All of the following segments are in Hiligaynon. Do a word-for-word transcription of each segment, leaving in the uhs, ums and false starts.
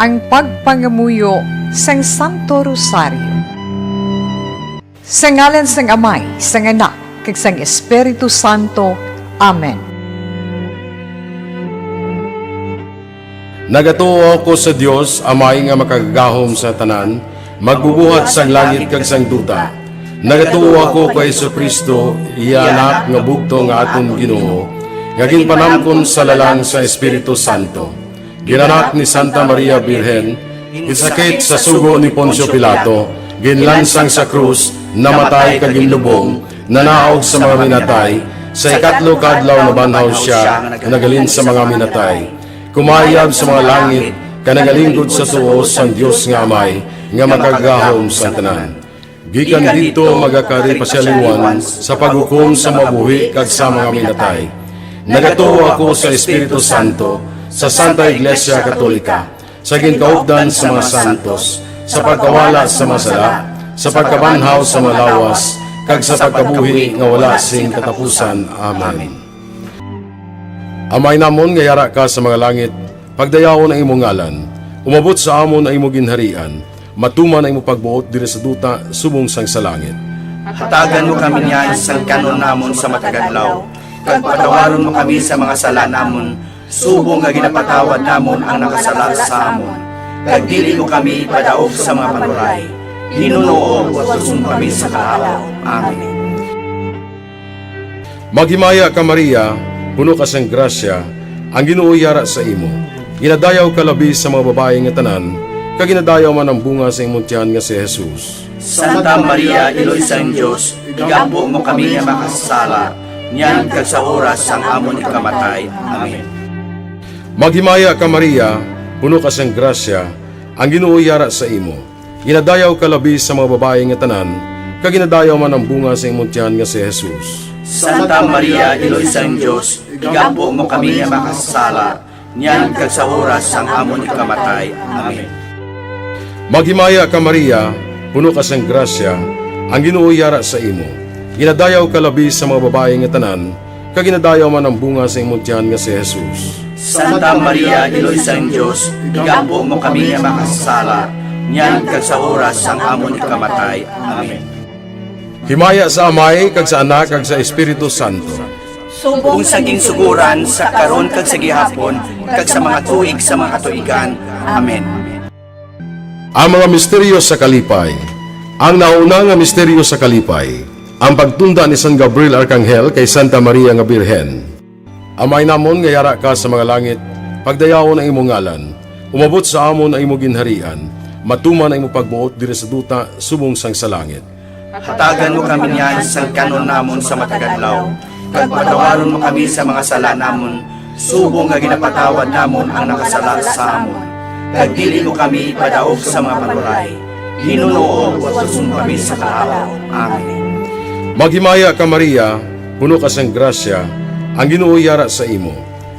Ang pagpangamuyo sang Santo Rosario. Sa ngalan sang Amay, sang Anak, kag sang Espiritu Santo. Amen. Nagatuo ako sa Dios, Amay nga makagagahom sa tanan, magbubuhat sang langit kag sang duta. Nagatuo ako kay Jesu-Cristo, iya Anak nga bugtong nga aton Ginoo, nga ginpanamkon sa lalang sa Espiritu Santo. Ginanak ni Santa Maria Birhen, ginsakit sa sugo ni Poncio Pilato, ginlansang sa krus, namatay kag ginlubong, nanaog sa mga minatay, sa ikatlo ka adlaw nabanhaw sia, naghalin sa mga minatay. Kumayab sa mga langit, kag nagalinggod sa tuo sang Dios nga Amay, nga makagagahom sang tanan. Gikan didto magakari pa sia liwat sa paghukom sa mabuhi kag sa mga minatay. Nagatuo ako sa Espiritu Santo, sa Santa Iglesia Katolika, sa ginkaupdan sa mga santos, sa pagkawala sa mga sala, sa pagkabanhaw sa mga lawas, kag sa pagkabuhi nga wala sing katapusan. Amen. Amay namon nga yara ka sa mga langit, pagdayawon ang imo ngalan. Umabot sa amon ang imo ginharian. Matuman ang imo pagbuot diri sa duta subong sang sa langit. Hatagan mo kami niyan sang kan-on namon sa matag adlaw, kag patawaron mo kami sa mga sala namon, subong nga ginapatawad namon ang nakasala sa amon. Kag dili mo kami ipadaog sa mga panuray. Ginoo, utuson mo kami sa kalapaw. Amen. Maghimaya ka, Maria, puno ka sang grasya, ang Ginoo yara sa imo. Ginadayaw ka labi sa mga babayi nga tanan, kag ginadayaw man ang bunga sa imong tiyan nga si Jesus. Santa Maria, Iloy sang Dios, igampo mo kami nga makasasala, niyan kag sa oras sang amon ikamatay. Amen. Maghimaya ka, Maria, puno ka sang grasya, ang Ginoo yara sa imo. Ginadayaw ka labi sa mga babayi nga tanan, kag ginadayaw man ang bunga sa imong tiyan nga si Jesus. Santa Maria, Iloy sang Dios, igampo mo kami nga makasasala, niyan kag sa oras sang amon ikamatay. Amen. Maghimaya ka, Maria, puno ka sang grasya, ang Ginoo yara sa imo. Ginadayaw ka labi sa mga babayi nga tanan, kag ginadayaw man ang bunga sa imong tiyan nga si Jesus. Santa Maria, Iloy sang Dios, igampo mo kami nga makasasala, niyan kag sa oras sang amon ikamatay. Amen. Himaya sa Amay, kag sa Anak, kag sa Espiritu Santo. Subong sa ginsugoran, sa karon, kag sa gihapon, kag sa mga tuig sa mga katuigan. Amen. Ang mga misteryo sa kalipay. Ang nauna nga misteryo sa kalipay, ang pagtunda ni San Gabriel Arkanghel kay Santa Maria nga Birhen. Amay namon nga yara ka sa mga langit, pagdayawon ang imong ngalan. Umabot sa amon ang imong ginharian. Matuman ang imong pagbuot diri sa duta subong sang sa langit. Hatagan mo kami niyan sang kan-on namon sa matag adlaw, kag patawaron mo kami sa mga sala namon, subong nga ginapatawad namon ang nakasala sa amon. Kag dili mo kami ipadaog sa mga panuray. Ginoo, utuson mo kami sa kalapaw. Amen. Maghimaya ka, Maria, puno ka sang grasya, ang Ginoo yara sa imo.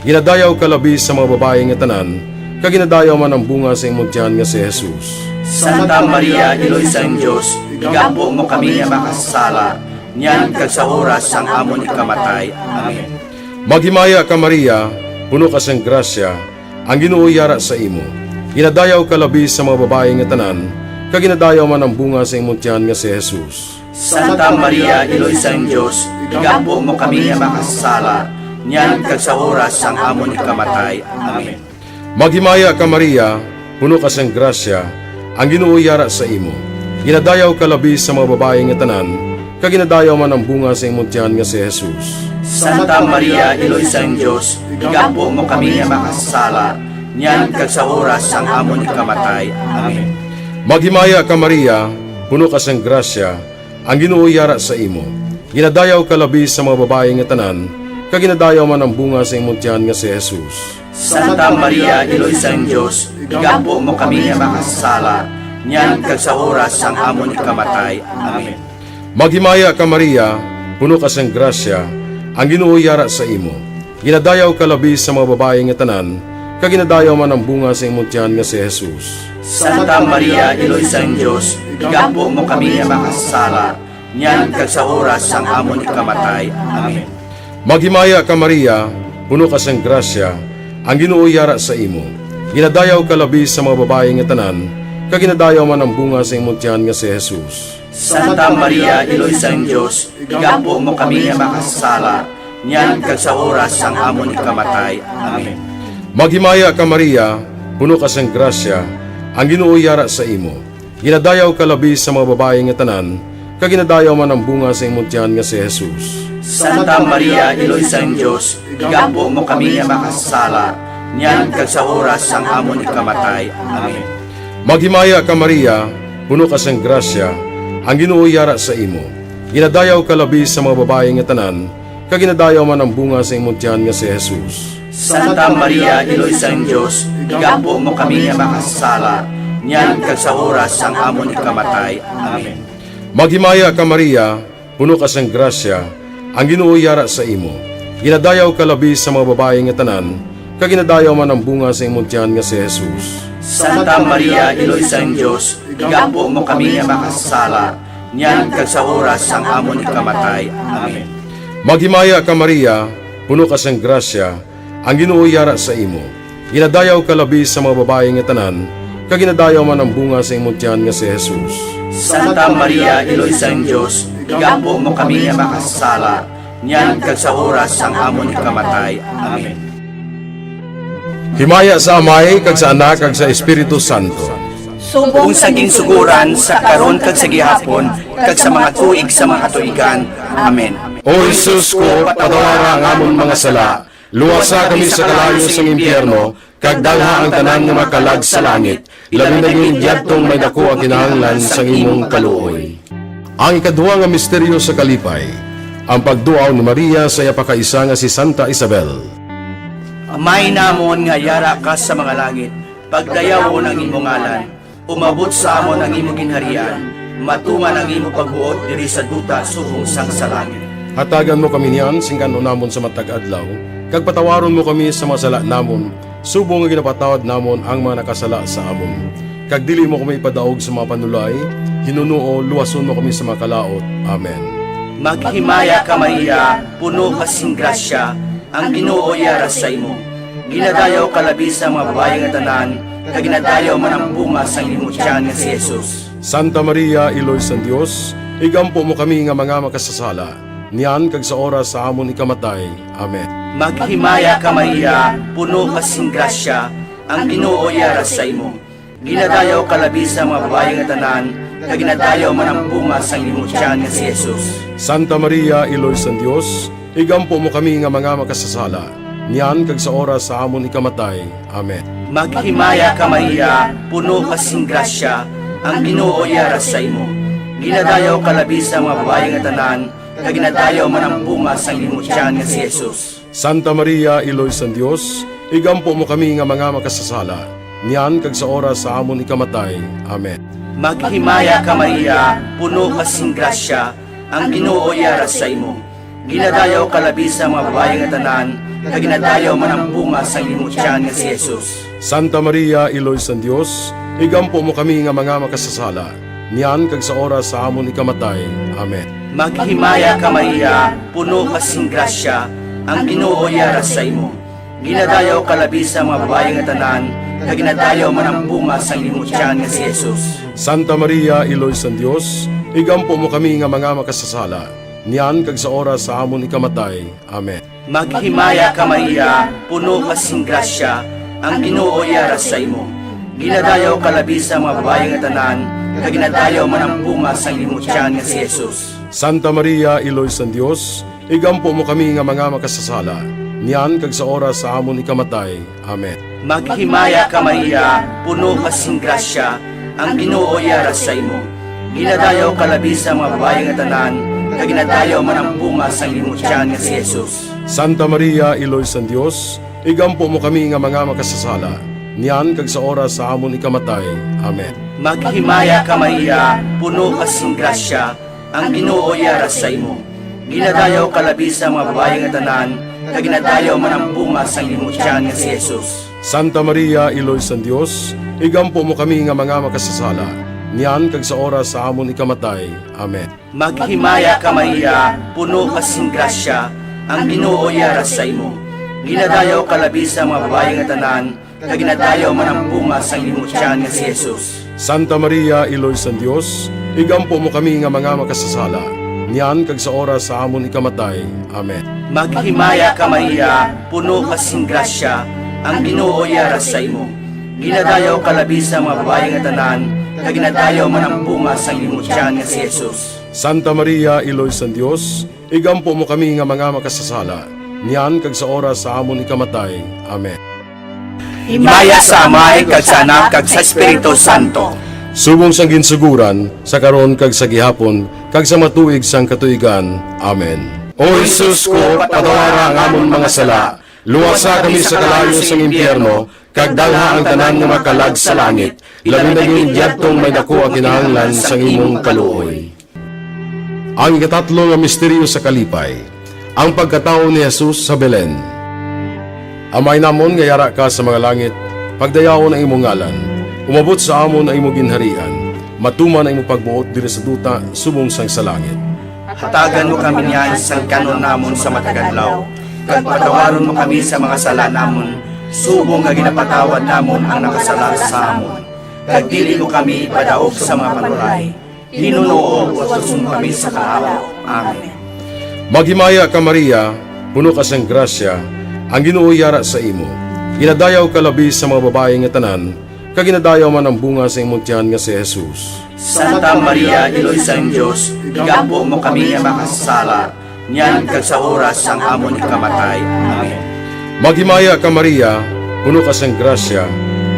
Ginadayaw ka labi sa mga babayi nga tanan, kag ginadayaw man ang bunga sa imong tiyan nga si Jesus. Santa Maria, Iloy sang Dios, igampo mo kami nga makasasala, niyan kag sa oras sang amon ikamatay. Amen. Maghimaya ka, Maria, puno ka sang grasya, ang Ginoo yara sa imo. Ginadayaw ka labi sa mga babayi nga tanan, kag ginadayaw man ang bunga sa imong tiyan nga si Jesus. Santa Maria, Iloy sang Dios, igampo mo kami nga makasasala, niyan kag sa oras sang amon ikamatay. Amen. Maghimaya ka, Maria, puno ka sang grasya, ang Ginoo yara sa imo. Ginadayaw ka labi sa mga babayi nga tanan, kag ginadayaw man ang bunga sa imong tiyan nga si Jesus. Santa Maria, Iloy sang Dios, igampo mo kami nga makasasala, niyan kag sa oras sang amon ikamatay. Amen. Maghimaya ka, Maria, puno ka sang grasya, ang Ginoo yara sa imo. Ginadayaw ka labi sa mga babayi nga tanan, kag ginadayaw man ang bunga sa imong tiyan nga si Jesus. Santa Maria, Iloy sang Dios, igampo mo kami nga makasasala, niyan kag sa oras sang amon ikamatay. Amen. Maghimaya ka, Maria, puno ka sang grasya, ang Ginoo yara sa imo. Ginadayaw ka labi sa mga babayi nga tanan, kag ginadayaw man ang bunga sa imong tiyan nga si Jesus. Santa Maria, Iloy sang Dios, igampo mo kami nga makasasala, niyan kag sa oras sang amon ikamatay. Amen. Maghimaya ka, Maria, puno ka sang grasya, ang Ginoo yara sa imo. Ginadayaw ka labi sa mga babayi nga tanan, kag ginadayaw man ang bunga sa imong tiyan nga si Jesus. Santa Maria, Iloy sang Dios, igampo mo kami nga makasasala, niyan kag sa oras sang amon ikamatay. Amen. Maghimaya ka, Maria, puno ka sang grasya, ang Ginoo yara sa imo. Ginadayaw ka labi sa mga babayi nga tanan, kag ginadayaw man ang bunga sa imong tiyan nga si Jesus. Santa Maria, Iloy sang Dios, igampo mo kami nga makasasala, niyan kag sa oras sang amon ikamatay. Amen. Maghimaya ka, Maria, puno ka sang grasya, ang Ginoo yara sa imo. Ginadayaw ka labi sa mga babayi nga tanan, kag ginadayaw man ang bunga sa imong tiyan nga si Jesus. Santa Maria, Iloy sang Dios, igampo mo kami nga makasasala, niyan kag sa oras sang amon ikamatay. Amen. Maghimaya ka, Maria, puno ka sang grasya, ang Ginoo yara sa imo. Ginadayaw ka labi sa mga babayi nga tanan, kag ginadayaw man ang bunga sa imong tiyan nga si Jesus. Santa Maria, Iloy sang Dios, igampo mo kami nga makasasala, niyan kag sa oras sang amon ikamatay. Amen. Maghimaya ka, Maria, puno ka sang grasya, ang Ginoo yara sa imo. Ginadayaw ka labi sa mga babayi nga tanan, kag ginadayaw man ang bunga sa imong tiyan nga si Jesus. Santa Maria, Iloy sang Dios, igampo mo kami nga makasasala, niyan kag sa oras sang amon ikamatay. Amen. Himaya sa Amay, kag sa Anak, kag sa Espiritu Santo. Subong sa ginsuguran, sa karon, kag sa gihapon, kag sa mga tuig sa mga katuigan. Amen. O Jesus ko, patawara ang amon mga sala, luwasa kami sa kalayo sang impyerno, kag dalha ang tanan nga mga kalag sa langit, labi na gid yadtong may daku ang kinahanglan sang imong kaluoy. Ang ikadua nga misteryo sa kalipay, ang pagduaw ni Maria sa iya pakaisa nga si Santa Isabel. Amay namon nga yara ka sa mga langit, pagdayawon ang imo ngalan, umabot sa amon ang imo ginharian, matuman ang imo pagbuot diri sa duta subong sang sa langit. Hatagan mo kami niyan sing kan-on namon sa matag adlaw, kag patawaron mo kami sa mga sala namon, subong nga ginapatawad namon ang mga nakasala sa amon. Kag dili mo kami ipadaog sa mga panulay, hinunoo luwason mo kami sa mga kalaut. Amen. Maghimaya ka, Maria, puno ka sing grasya, ang Ginoo yara sa imo. Ginadayaw ka labi sa mga babayi nga tanan, kag ginadayaw man ang bunga sang imo tiyan nga si Jesus. Santa Maria, Iloy sang Dios, igampo mo kami nga mga makasasala, niyan kag sa oras sa amon ikamatay. Amen. Maghimaya ka, Maria, puno ka sing grasya, ang Ginoo yara sa imo. Ginadayaw ka labi sa mga babayi nga tanan, kag ginadayaw man ang bunga sang imo tiyan nga si Jesus. Santa Maria, Iloy sang Dios, igampo mo kami nga mga makasasala, niyan kag sa oras sa amon ikamatay. Amen. Maghimaya ka, Maria, puno ka sing grasya, ang Ginoo yara sa imo. Ginadayaw ka labi sa mga babayi nga tanan, kag ginadayaw man ang bunga sang imo tiyan nga si Jesus. Santa Maria, Iloy sang Dios, igampo mo kami nga mga makasasala, niyan kag sa oras sa amon ikamatay. Amen. Maghimaya ka, Maria, puno ka sing grasya, ang Ginoo yara sa imo. Ginadayaw ka labi sa mga babayi nga tanan, kag ginadayaw man ang bunga sang imo tiyan nga si Jesus. Santa Maria, Iloy sang Dios, igampo mo kami nga mga makasasala, niyan kag sa oras sa amon ikamatay. Amen. Maghimaya ka, Maria, puno ka sing grasya, ang Ginoo yara sa imo. Ginadayaw ka labi sa mga babayi nga tanan, kag ginadayaw man ang bunga sang imo tiyan nga si Jesus. Santa Maria, Iloy sang Dios, igampo mo kami nga mga makasasala, niyan kag sa oras sa amon ikamatay. Amen. Maghimaya ka, Maria, puno ka sing grasya, ang Ginoo yara sa imo. Ginadayaw ka labi sa mga babayi nga tanan, kag ginadayaw man ang bunga sang imo tiyan nga si Jesus. Santa Maria, Iloy sang Dios, igampo mo kami nga mga makasasala, niyan kag sa oras sa amon ikamatay. Amen. Maghimaya ka, Maria, puno ka sing grasya, ang Ginoo yara sa imo. Ginadayaw ka labi sa mga babayi nga tanan, kag ginadayaw man ang bunga sang imo tiyan nga si Jesus. Santa Maria, Iloy sang Dios, igampo mo kami nga mga makasasala, niyan kag sa oras sa amon ikamatay. Amen. Maghimaya ka, Maria, puno ka sing grasya, ang Ginoo yara sa imo. Ginadayaw ka labi sa mga babayi nga tanan, kag ginadayaw man ang bunga sang imo tiyan nga si Jesus. Santa Maria, Iloy sang Dios, igampo mo kami nga mga makasasala, niyan kag sa oras sa amon ikamatay. Amen. Maghimaya ka, Maria, puno ka sing grasya, ang Ginoo yara sa imo. Ginadayaw ka labi sa mga babayi nga tanan, kag ginadayaw man ang bunga sang imong tiyan nga si Jesus. Santa Maria, Iloy sang Dios, igampo mo kami nga mga makasasala, niyan kag sa oras sa amon ikamatay. Amen. Maghimaya ka, Maria, puno ka sing grasya, ang Ginoo yara sa imo. Ginadayaw ka labi sa mga babayi nga tanan, kag ginadayaw man ang bunga sang imong tiyan nga si Jesus. Santa Maria, Iloy sang Dios, igampo mo kami nga mga makasasala, niyan kag sa oras sa amon ikamatay. Amen. Himaya sa Amay, kag sa Anak, kag sa Espiritu Santo. Subong sang ginsugoran, sa karon, kag sa gihapon, kag sa mga tuig sang katuigan. Amen. O Jesus ko, patawara ang amon mga sala, luwasa kami sa kalayo sang impyerno, kag dalha ang tanan nga makalag sa langit, labi na gid yadtong may daku ang kinahanglan sang imong kaluoy. Ang ikatatlo nga misteryo sa kalipay, ang pagkatawo ni Jesus sa Belen. Amay namon nga yara ka sa mga langit, pagdayawon ang imong ngalan, umabot sa amon ang imong ginharian, matuman ang imong pagbuot diri sa duta subong sang sa langit. Hatagan mo kami niyan sang kan-on namon sa matag adlaw, kag patawaron mo kami sa mga sala namon, subong nga ginapatawad namon ang nakasala sa amon. Kag dili mo kami ipadaog sa mga panuray, Ginoo, wason mo kami sa kalawa. Amen. Maghimaya ka, Maria, puno ka sang grasya, ang Ginoo yara sa imo. Ginadayaw ka labi sa mga babayi nga tanan, kag ginadayaw man ang bunga sa imong tiyan nga si Jesus. Santa Maria, Iloy sang Dios, igampo mo kami nga makasasala, niyan kag sa oras sang amon ikamatay. Amen. Maghimaya ka, Maria, puno ka sang grasya,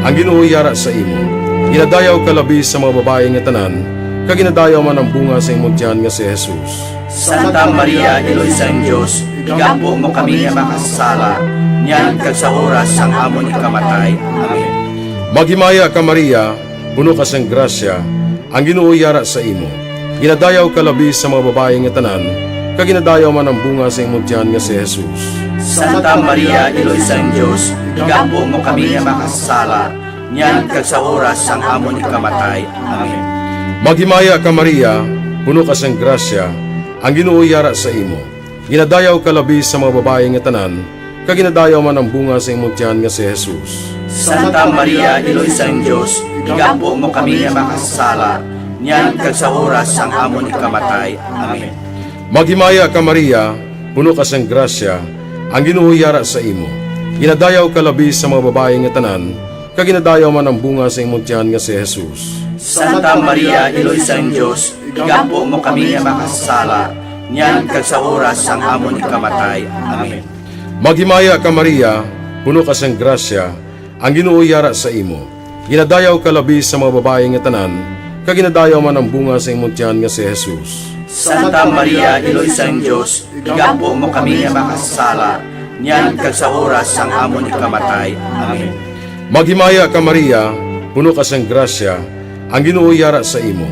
ang Ginoo yara sa imo. Ginadayaw ka labi sa mga babayi nga tanan, kag ginadayaw man ang bunga sa imong tiyan nga si Jesus. Santa Maria, Iloy sang Dios, igampo mo kami nga makasasala, niyan kag sa oras sang amon ikamatay. Amen. Maghimaya ka, Maria, puno ka sang grasya, ang Ginoo yara sa imo. Ginadayaw ka labi sa mga babayi nga tanan, kag ginadayaw man ang bunga sa imong tiyan nga si Jesus. Santa Maria, Iloy sang Dios, igampo mo kami nga makasasala, niyan kag sa oras sang amon ikamatay. Amen. Maghimaya ka, Maria, puno ka sang grasya, ang Ginoo yara sa imo. Ginadayaw ka labi sa mga babayi nga tanan, kag ginadayaw man ang bunga sa imong tiyan nga si Jesus. Santa Maria, Iloy sang Dios, igampo mo kami nga makasasala, niyan kag sa oras sang amon ikamatay. Amen. Maghimaya ka, Maria, puno ka sang grasya, ang Ginoo yara sa imo. Ginadayaw ka labi sa mga babayi nga tanan, kag ginadayaw man ang bunga sa imong tiyan nga si Jesus. Santa Maria, Iloy sang Dios, igampo mo kami nga makasasala, niyan kag sa oras sang amon ikamatay. Amen. Maghimaya ka, Maria, puno ka sang grasya, ang Ginoo yara sa imo. Ginadayaw ka labi sa mga babayi nga tanan, kag ginadayaw man ang bunga sa imong tiyan nga si Jesus. Santa Maria, Iloy sang Dios, igampo mo kami nga makasasala, niyan kag sa oras sang amon ikamatay. Amen. Maghimaya ka, Maria, puno ka sang grasya, ang Ginoo yara sa imo.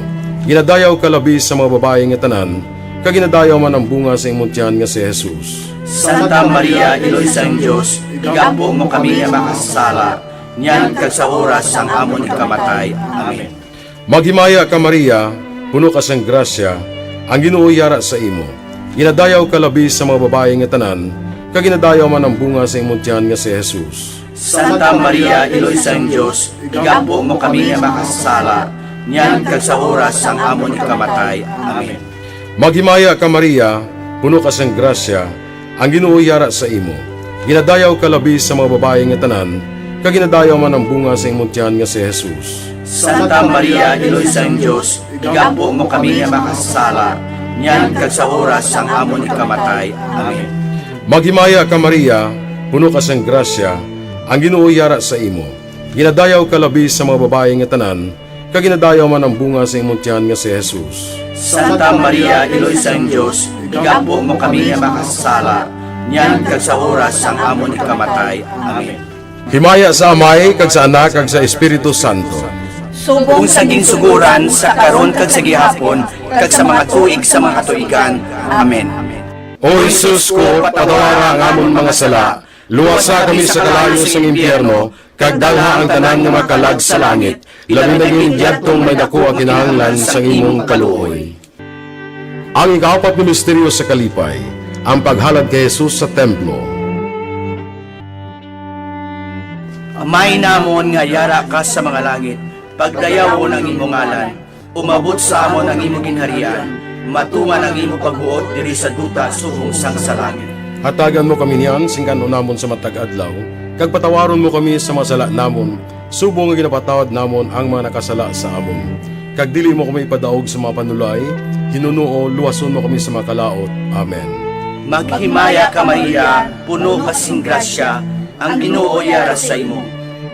Ginadayaw ka labi sa mga babayi nga tanan, kag ginadayaw man ang bunga sa imong tiyan nga si Jesus. Santa Maria, Iloy sang Dios, igampo mo kami nga makasasala, niyan kag sa oras sang amon ikamatay. Amen. Maghimaya ka, Maria, puno ka sang grasya, ang Ginoo yara sa imo. Ginadayaw ka labi sa mga babayi nga tanan, kag ginadayaw man ang bunga sa imong tiyan nga si Jesus. Santa Maria, Iloy sang Dios, igampo mo kami nga makasasala, niyan kag sa oras sang amon ikamatay. Amen. Maghimaya ka, Maria, puno ka sang grasya, ang Ginoo yara sa imo. Ginadayaw ka labi sa mga babayi nga tanan, kag ginadayaw man ang bunga sa imong tiyan nga si Jesus. Santa Maria, Iloy sang Dios, igampo mo kami nga makasasala, niyan kag sa oras sang amon ikamatay. Amen. Maghimaya ka, Maria, puno ka sang grasya, ang Ginoo yara sa imo. Ginadayaw ka labi sa mga babayi nga tanan, kag ginadayaw man ang bunga sa imong tiyan nga si Jesus. Santa Maria, Iloy sang Dios, igampo mo kami nga makasasala, niyan kag sa oras sang amon ikamatay. Amen. Himaya sa Amay, kag sa Anak, kag sa Espiritu Santo. Subong sa ginsugoran, sa karon, kag sa gihapon, kag sa mga tuig sa mga katuigan. Amen. O Jesus ko, patawara ang amon mga sala, luwasa kami sa kalayo sang impyerno, kag dalha ang tanan nga makalag sa langit, labi na gid yadtong may daku ang kinahanglan sang imong kaluoy. Ang ikaapat nga misteryo sa kalipay, ang paghalad kay Jesus sa templo. Amay namon nga yara ka sa mga langit, pagdayawon ang imo ngalan. Umabot sa amon ang imo ginharian. Matuman ang imo pagbuot diri sa duta subong sang sa langit. Hatagan mo kami niyan sing kan-on namon sa matag adlaw, kag patawaron mo kami sa mga sala namon, subong nga ginapatawad namon ang mga nakasala sa amon. Kag dili mo kami ipadaog sa mga panulay, hinunoo luwason mo kami sa mga kalaut. Amen. Maghimaya ka, Maria, puno ka sing grasya, ang Ginoo yara sa imo.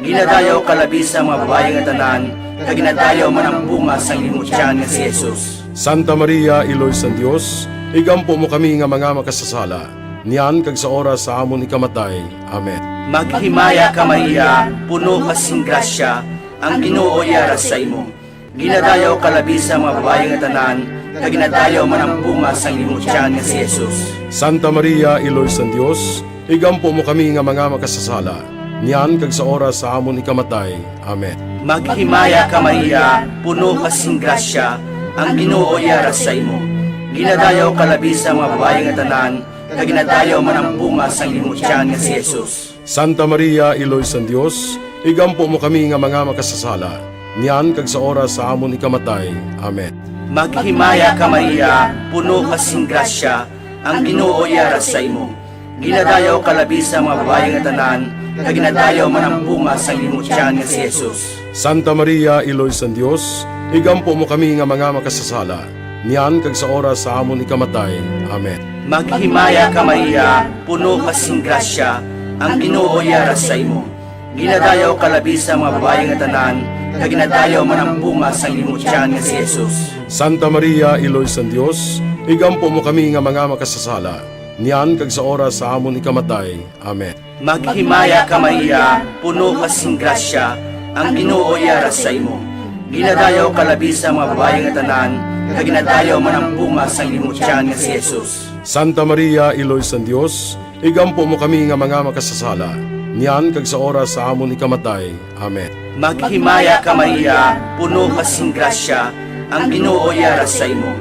Ginadayaw ka labi sa mga babayi nga tanan, kag ginadayaw man ang bunga sang imo tiyan nga si Jesus. Santa Maria, Iloy sang Dios, igampo mo kami nga mga makasasala, niyan kag sa oras sa amon ikamatay. Amen. Maghimaya ka, Maria, puno ka sing grasya, ang Ginoo yara sa imo. Ginadayaw ka labi sa mga babayi nga tanan, kag ginadayaw man ang bunga sang imo tiyan nga si Jesus. Santa Maria, Iloy sang Dios, igampo mo kami nga mga makasasala, niyan kag sa oras sa amon ikamatay. Amen. Maghimaya ka, Maria, puno ka sing grasya, ang Ginoo yara sa imo. Ginadayaw ka labi sa mga babayi nga tanan, kag ginadayaw man ang bunga sang imo tiyan nga si Jesus. Santa Maria, Iloy sang Dios, igampo mo kami nga mga makasasala, niyan kag sa oras sa amon ikamatay. Amen. Maghimaya ka, Maria, puno ka sing grasya, ang Ginoo yara sa imo. Ginadayaw ka labi sa mga babayi nga tanan, kag ginadayaw man ang bunga sang imo tiyan nga si Jesus. Santa Maria, Iloy sang Dios, igampo mo kami nga mga makasasala, niyan kag sa oras sa amon ikamatay. Amen. Maghimaya ka, Maria, puno ka sing grasya, ang Ginoo yara sa imo. Ginadayaw ka labi sa mga babayi nga tanan, kag ginadayaw man ang bunga sang imo tiyan nga si Jesus. Santa Maria, Iloy sang Dios, igampo mo kami nga mga makasasala, niyan kag sa oras sa amon ikamatay. Amen. Maghimaya ka, Maria, puno ka sing grasya, ang Ginoo yara sa imo. Ginadayaw ka labi sa mga babayi nga tanan, kag ginadayaw man ang bunga sang imo tiyan nga si Jesus. Santa Maria, Iloy sang Dios, igampo mo kami nga mga makasasala, niyan kag sa oras sa amon ikamatay. Amen. Maghimaya ka, Maria, puno ka sing grasya, ang Ginoo yara sa imo.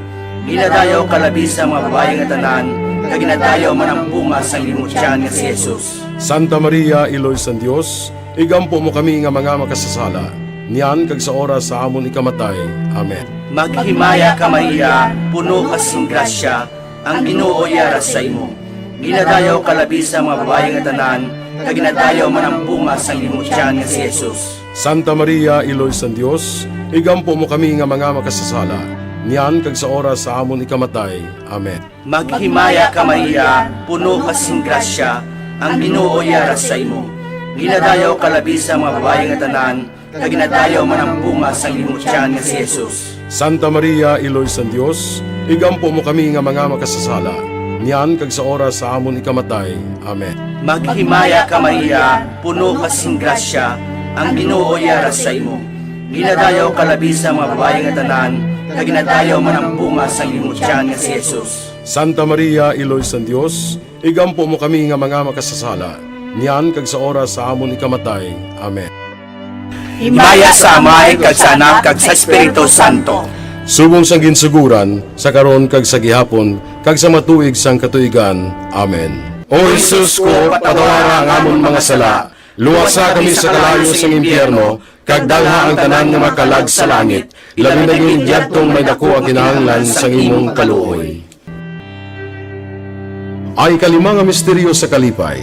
Ginadayaw ka labi sa mga babayi nga tanan, kag ginadayaw man ang bunga sang imo tiyan nga si Jesus. Santa Maria, Iloy sang Dios, igampo mo kami nga mga makasasala, niyan kag sa oras sa amon ikamatay. Amen. Maghimaya ka, Maria, puno ka sing grasya, ang Ginoo yara sa imo. Ginadayaw ka labi sa mga babayi nga tanan, kag ginadayaw man ang bunga sang imo tiyan nga si Jesus. Santa Maria, Iloy sang Dios, igampo mo kami nga mga makasasala, niyan kag sa oras sa amon ikamatay. Amen. Maghimaya ka, Maria, puno ka sing grasya, ang Ginoo yara sa imo. Ginadayaw ka labi sa mga babayi nga tanan, kag ginadayaw man ang bunga sang imo tiyan nga si Jesus. Santa Maria, Iloy sang Dios, igampo mo kami nga mga makasasala, niyan kag sa oras sa amon ikamatay. Amen. Maghimaya ka, Maria, puno ka sing grasya, ang Ginoo yara sa imo. Ginadayaw ka labi sa mga babayi nga tanan, kag ginadayaw man ang bunga sang imo tiyan nga si Jesus. Santa Maria, Iloy sang Dios, igampo mo kami nga mga makasasala, niyan kag sa oras sa amon ikamatay. Amen. Himaya sa Amay, kag sa Anak, kag sa Espiritu Santo. Subong sang ginsugoran, sa karon kag sa gihapon, kag sa mga tuig sang katuigan. Amen. O Jesus ko, patawara ang amon mga sala, luwasa kami sa kalayo sang impyerno, kag dalha ang tanan nga mga kalag sa langit, labi na gid yadtong may daku ang kinahanglan sang imong kaluoy. Ang ikalima nga misteryo sa kalipay,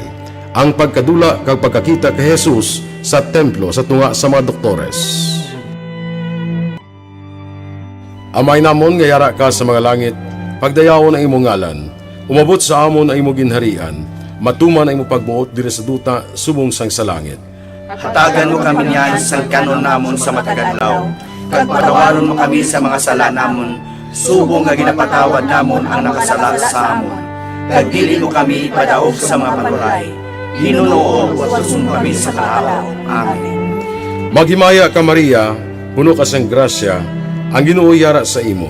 ang pagkadula kag pagkakita kay Jesus sa templo sa tunga sa mga doktores. Amay namon nga yara ka sa mga langit, pagdayawon ang imong ngalan. Umabot sa amon ang imo ginharian. Matuman ang imo pagbuot diri sa duta subong sang sa langit. Hatagan mo kami niyan sang kan-on namon sa matag adlaw, kag patawaron mo kami sa mga sala namon, subong nga ginapatawad namon ang nakasala sa amon. Kag dili mo kami ipadaog sa mga panulay, hinunoo luwason mo kami sa kalaut. Amen. Maghimaya ka, Maria, puno ka sang grasya, ang Ginoo yara sa imo.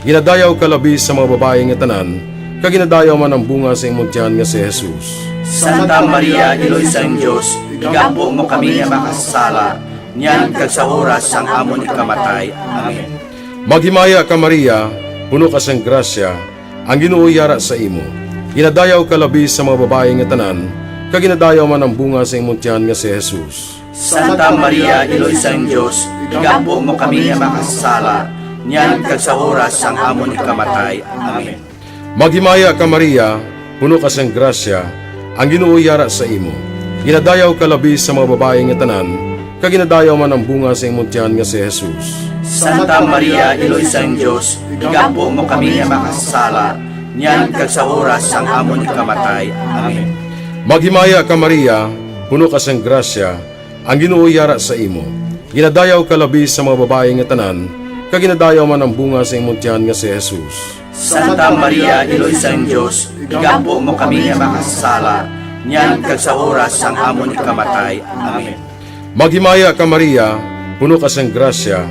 Ginadayaw ka labi sa mga babayi nga tanan, kag ginadayaw man ang bunga sa imong tiyan nga si Jesus. Santa Maria, Iloy sang Dios, igampo mo kami nga makasasala, niyan kag sa oras sang amon ikamatay. Amen. Maghimaya ka, Maria, puno ka sang grasya, ang Ginoo yara sa imo. Ginadayaw ka labi sa mga babayi nga tanan, kag ginadayaw man ang bunga sa imong tiyan nga si Jesus. Santa Maria, Iloy sang Dios, igampo mo kami nga makasasala, niyan kag sa oras sang amon ikamatay. Amen. Maghimaya ka, Maria, puno ka sang grasya, ang Ginoo yara sa imo. Ginadayaw ka labi sa mga babayi nga tanan, kag ginadayaw man ang bunga sa imong tiyan nga si Jesus. Santa Maria, Iloy sang Dios, igampo mo kami nga makasasala, niyan kag sa oras sang amon ikamatay. Amen. Maghimaya ka, Maria, puno ka sang grasya, ang Ginoo yara sa imo. Ginadayaw ka labi sa mga babayi nga tanan, kag ginadayaw man ang bunga sa imong tiyan nga si Jesus. Santa Maria, Iloy sang Dios, igampo mo kami nga makasasala, niyan kag sa oras sang amon ikamatay. Amen. Maghimaya ka, Maria, puno ka sang grasya,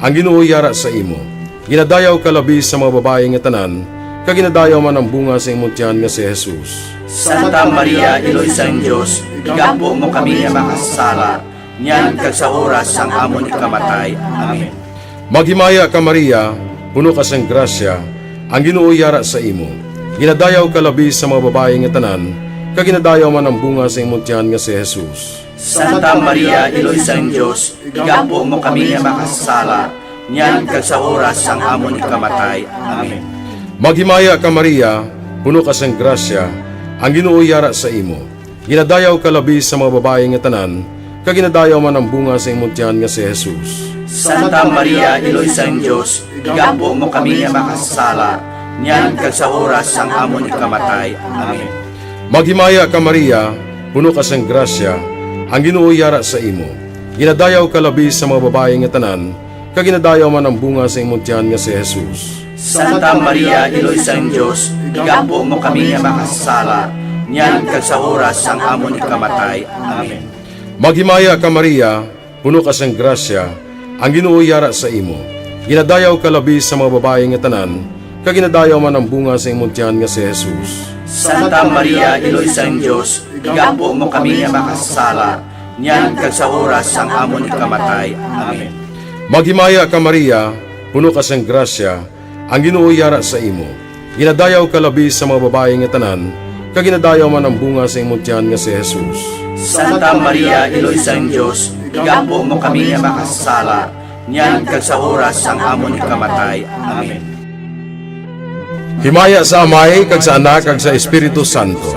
ang Ginoo yara sa imo. Ginadayaw ka labi sa mga babayi nga tanan, kag ginadayaw man ang bunga sa imong tiyan nga si Jesus. Santa Maria, Iloy sang Dios, igampo mo kami nga makasasala, niyan kag sa oras sang amon ikamatay. Amen. Maghimaya ka, Maria, puno ka sang grasya, ang Ginoo yara sa imo. Ginadayaw ka labi sa mga babayi nga tanan, kag ginadayaw man ang bunga sa imong tiyan nga si Jesus. Santa Maria, Iloy sang Dios, igampo mo kami nga makasasala, niyan kag sa oras sang amon ikamatay. Amen. Maghimaya ka, Maria, puno ka sang grasya, ang Ginoo yara sa imo. Ginadayaw ka labi sa mga babayi nga tanan, kag ginadayaw man ang bunga sa imong tiyan nga si Jesus. Santa Maria, Iloy sang Dios, igampo mo kami nga makasasala, niyan kag sa oras sang amon ikamatay. Amen. Maghimaya ka, Maria, puno ka sang grasya, ang Ginoo yara sa imo. Ginadayaw ka labi sa mga babayi nga tanan, kag ginadayaw man ang bunga sa imong tiyan nga si Jesus. Santa Maria, Iloy sang Dios, igampo mo kami nga makasasala, niyan kag sa oras sang amon ikamatay. Amen. Maghimaya ka, Maria, puno ka sang grasya, ang Ginoo yara sa imo. Ginadayaw ka labi sa mga babayi nga tanan, kag ginadayaw man ang bunga sa imong tiyan nga si Jesus. Santa Maria, Iloy sang Dios, igampo mo kami nga makasasala, niyan kag sa oras sang amon ikamatay. Amen. Maghimaya ka, Maria, puno ka sang grasya, ang Ginoo yara sa imo. Ginadayaw ka labi sa mga babayi nga tanan, kag ginadayaw man ang bunga sa imong tiyan nga si Jesus. Santa Maria, Iloy sang Dios, igampo mo kami nga makasasala, niyan kag sa oras sang amon ikamatay. Amen. Himaya sa Amay, kag sa Anak, kag sa Espiritu Santo.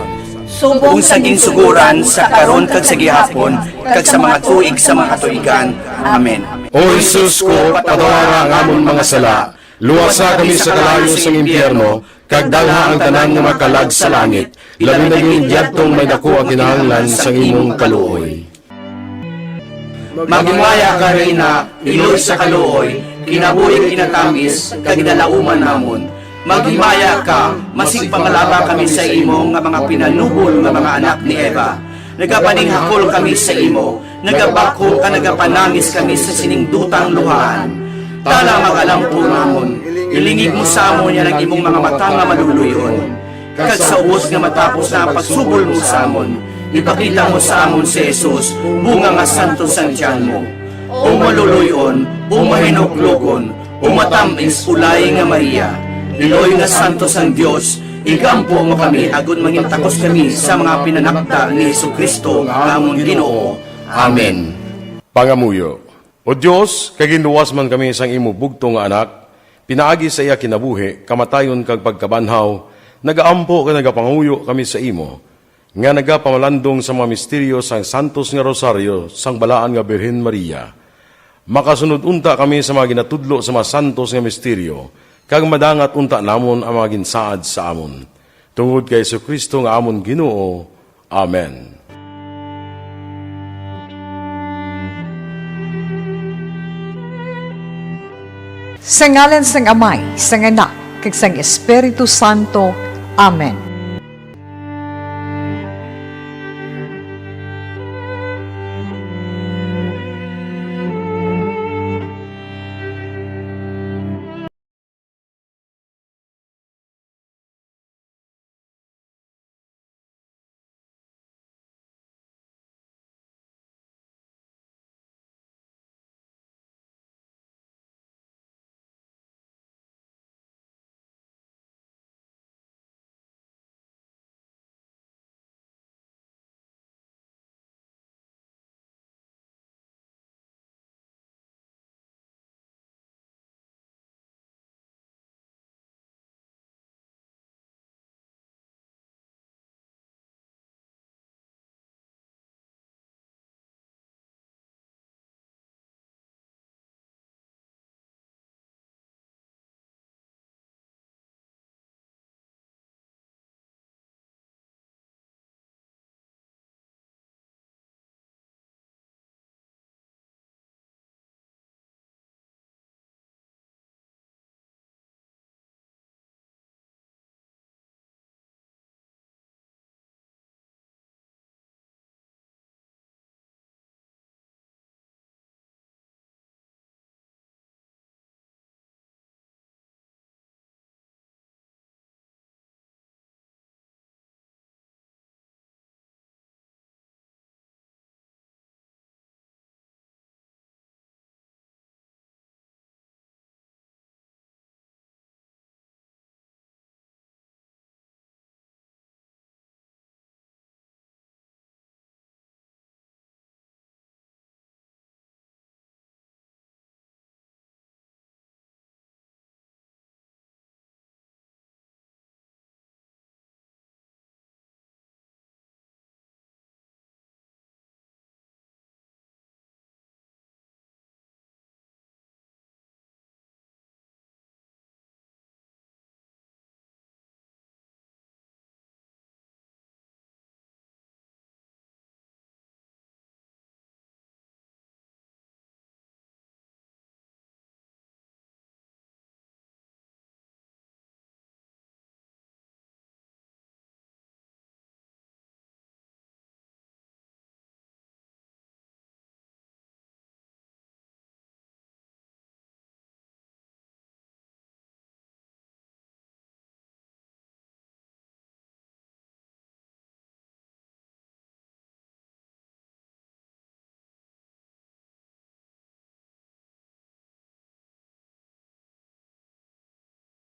Subong sa ginsugoran, sa karon, kag sa gihapon, kag sa mga tuig sa mga katuigan. Amen. O Jesus ko, patawara ang amon mga sala, luwasa kami sa kalayo sang impyerno, kag dalha ang tanan nga makalag sa langit, labi na gid yadtong may daku ang kinahanglan sang imong kaluoy. Maghimaya ka, Reyna, iloy sa kaluoy, kinabuhing kinatamis, kag ginalauman namon. Maghimaya ka, masigpangalaba kami sa imo nga mga pinalubol nga mga anak ni Eva. Nagapaninghakol kami sa imo, nagabakho ka, nagapanangis kami sa sining dutang luhaan. Tana, mag-alampo namon, ilingig mo sa amon yan ang imong mga mata nga maluluy-on. Kag sa ubos nga matapos na ang pagsubol mo sa amon, ipakita mo sa amon si Jesus, bunga nga santo sang tiyan mo. O maluluy-on, o mahinuklogon, o matamis, ulay nga Maria, iloy nga santo sang Dios, igampo mo kami agod mangin takos kami sa mga pinanakda ni Jesu-Cristo nga amon Ginoo. Amen. Pangamuyo. O Dios, kay ginluwas man kami sang imo bugtong nga Anak, pinaagi sa iya kinabuhi, kamatayon, kag pagkabanhaw, nagaampo kag nagapangamuyo kami sa imo, nga nagapamalandong sa mga misteryo sang santos nga rosaryo sang Balaan nga Birhen Maria. Makasunod unta kami sa mga ginatudlo sa mga santos nga misteryo, kag madangat unta namon ang mga ginsaad sa amon. Tungod kay Jesu-Cristo nga amon Ginoo. Amen. Sa ngalan sang Amay, sang Anak, kag sang Espiritu Santo. Amen.